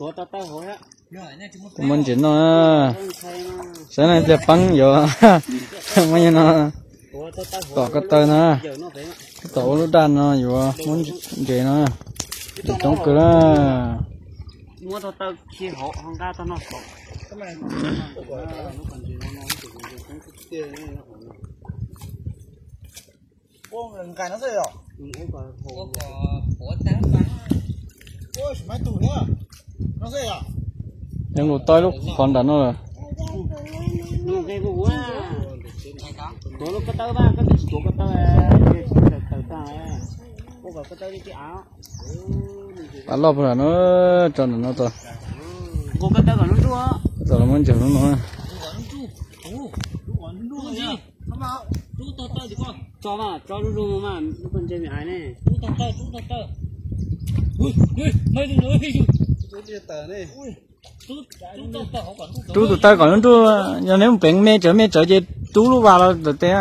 Tuav muab ntses noj, saib no tias peeb yuav muab no tom ko taw no, tom ua lub daj no yuav muab ntses no, ntses coob kawg na. Yeej lus tau lub qhov nram no lawm. Pab loj puag nram no, tso nram no tso. Txawm los muab ntses no no. Rub tus taw kom lub nruj, yog neb mus peev me tsawv me tsawv ces rub lub vas los tawm tes.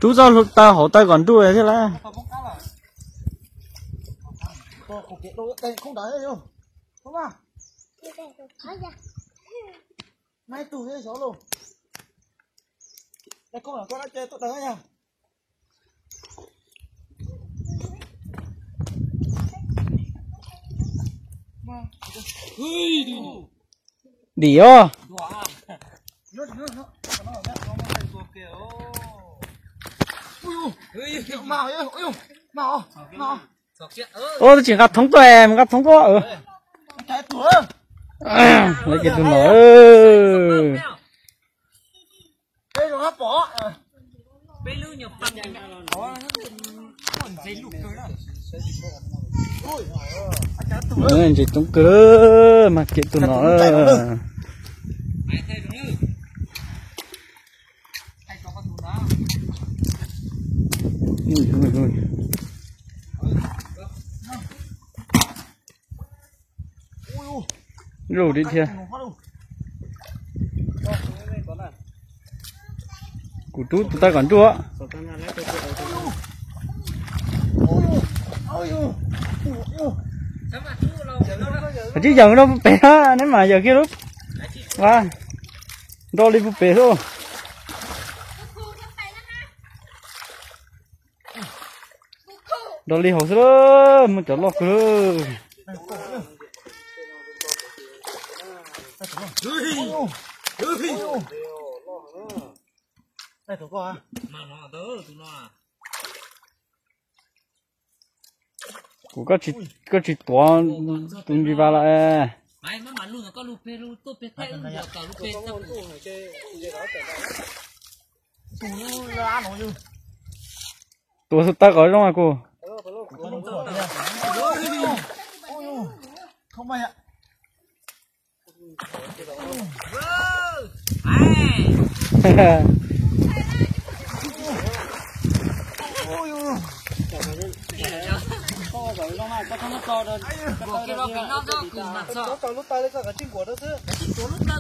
Rub txoj taw hauv taw kom nruj thiab lawm. Dim os. Ua tsis nqa thoob tuaj, nqa thoob tuaj. Lawv ces tus no. Ntses coob kawg, mas kiag tus no. Lub dim thiab. Kuv rub tus taw kom nruj. Koj tsis yawm no pem, neb mam yawm kiag lub. Nrog li pem xwb. Nrog li hauv xwb, muaj cov loj kawg. Kuv, koj tsis tuav tus ntsis vas los. Tuav tus taw kom zoo kuv.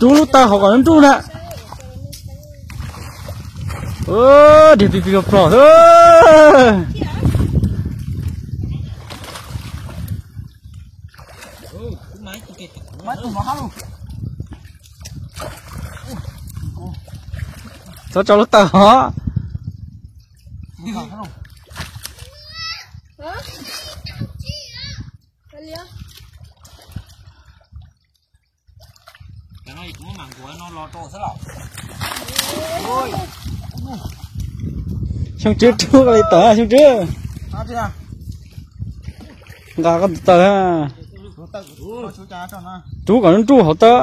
Rub lub taw hauv kom nruj na. Dhia plig plig plos xwb. Txhob tso lub taw hov. Xyoo Tswb rub li tawm, Xyoo Tswb. Nqa koj tus taw. Rub kom nruj hauv taw.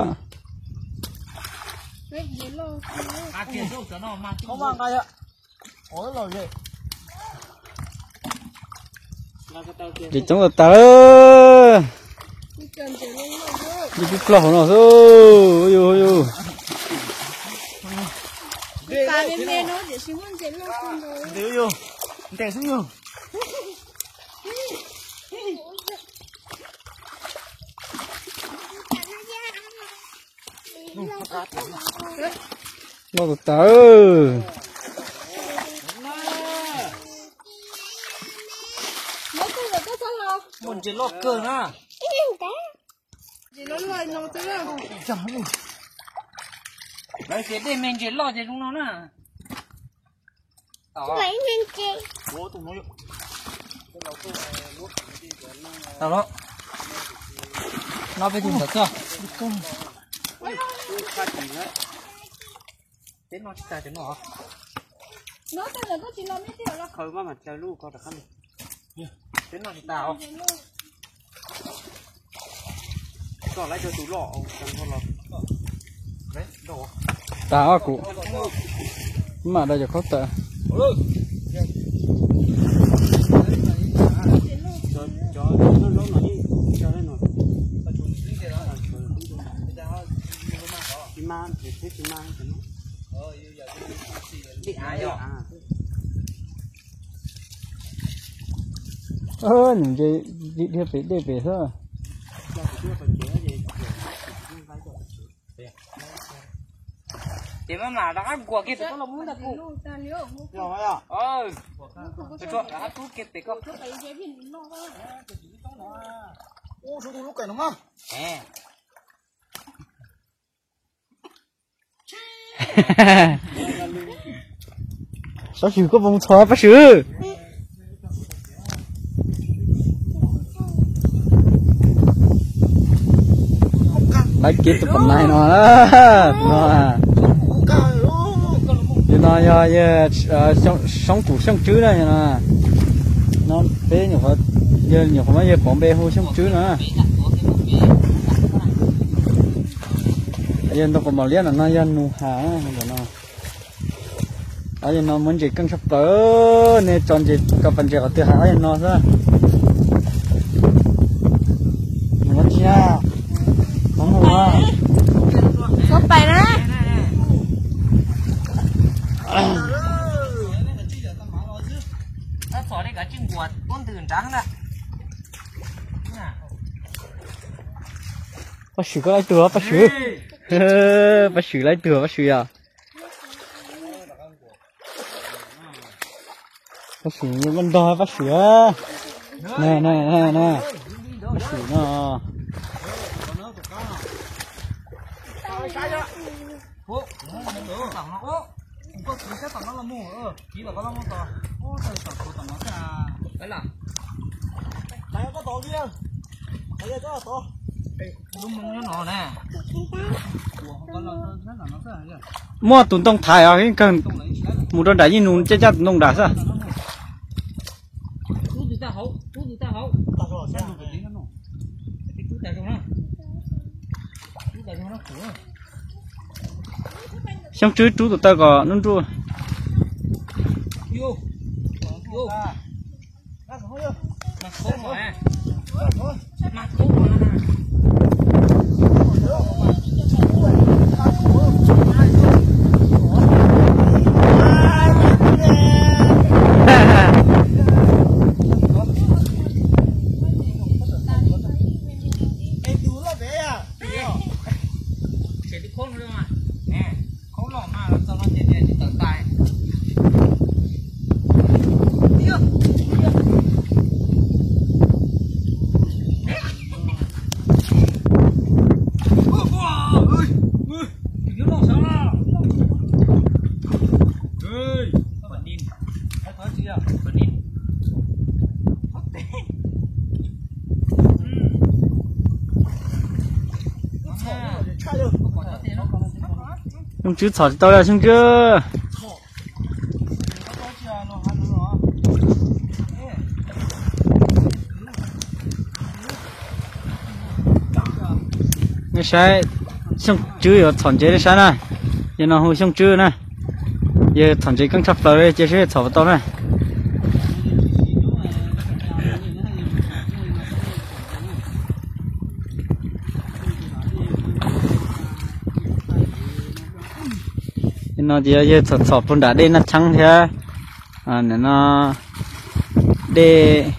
Ces coob tas tas. Ib tug plaub hauv no xwb. Yus, yus. Ntes xwb yus. Loj tas tas. Muaj ntses loj kawg na. Lawv tias dej me ntses loj ces zoo no na. Tau los. No peb tus ntawd xwb. Peb noj tsis tas cov no. Peb noj tsis tas os. Koj lawv cov tus loj, tas ob kuv mam da cov khaub tawm. Nws ntse dhia pem dej pem xwb. Ces maj mam rov qab nkuas kiag pem koj los mus ntag kuv. Rov qab rub kiag pem koj. Pab Swm, koj puas mus txhos Pab Swm? Lawv kev tus pom nai no, no, no yog yawg Xyoo Tswb na no. No peb nyuam qhuav, yawg nyuam qhuav muab yawg pauv npe hu Xyoo Tswb no. Yawg ntoo quav mos liab no, no yog nus hav no. Ob yawg no muab ntses keej tshaj plaws, nej tso ntses, koj pas ntses qhov twg hais ob yawg no xwb. Mus ua tsi na? Qhov mus a. Txhob pais na. Pab Swm, koj laib tug Pab Swm. Pab Swm laib tug Pab Swm yom. Pab Swm, nkauj ntog Pab Swm. Na na na na. Pab Swm no. Muaj tus ntoo thaiv os, kawg mus rau nram yeej nus caj caj tus ntoo nram xwb. Xyoob Tswb rub tus taw kom nruj nruj. Xyoob Tswb txhom tsis tau li Xyoob Tswb. Nej saib, Xyoob Tswb yuav txhom ntses nej saib na. Yog no hu Xyoob Tswb na. Yog txhom ntses keej tshaj plaws li, cia seb txhom puas tau na. No ces yog txhom txhom puag nram dej Naj Cheeb thiab. Nim no dej,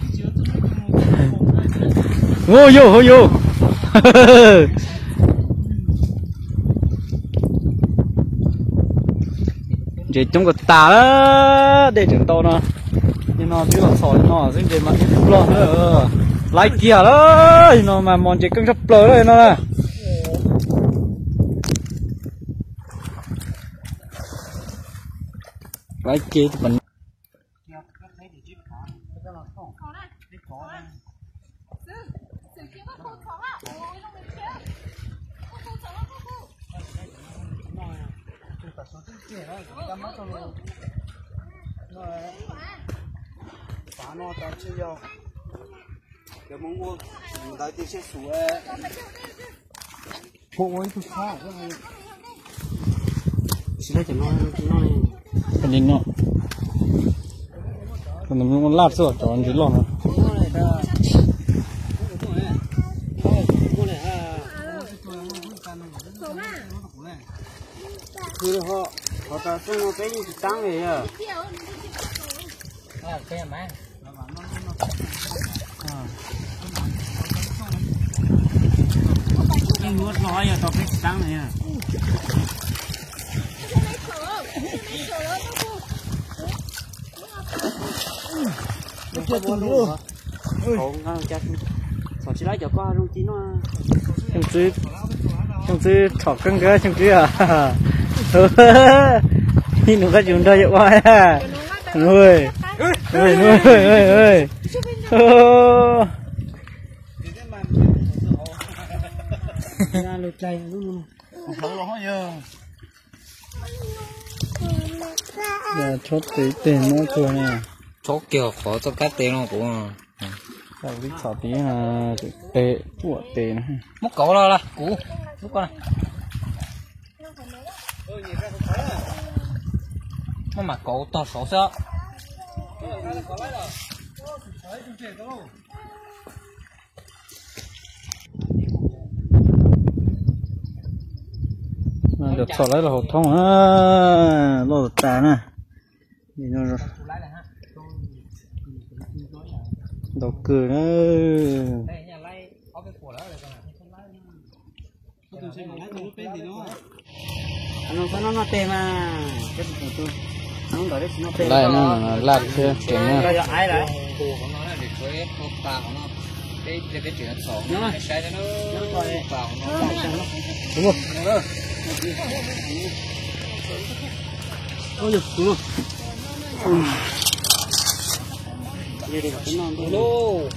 hu yus, hu yus. Ces coob kom tas lawm, dej tseem ntau no. Nim no twb los txhom li no xwb ces mas ib plog lawm. Laiv kiag lawm, nim no mas mos ntses keej tshaj plaws lawm no na. Laiv kiag tus pas Li no, laj xwb cov ntses loj no. Xyoo Tswb, Xyoo Tswb txhom keej kawg Xyoo Tswb. Ib nus qab tsis nrog yawg ua. Chob tes tej muab tsuag na. Chob kiag qhov txoj kab tes no kuv. Txhom tiv, tes, tsuam tes na. Muab kauv los kuv, lub ko. Muab mam kauv tog saud xwb. Cov txhom lawv los hauv thoob na, loj tas na. Ntau kawg na. Laj no laj thiab tseem na. Hello.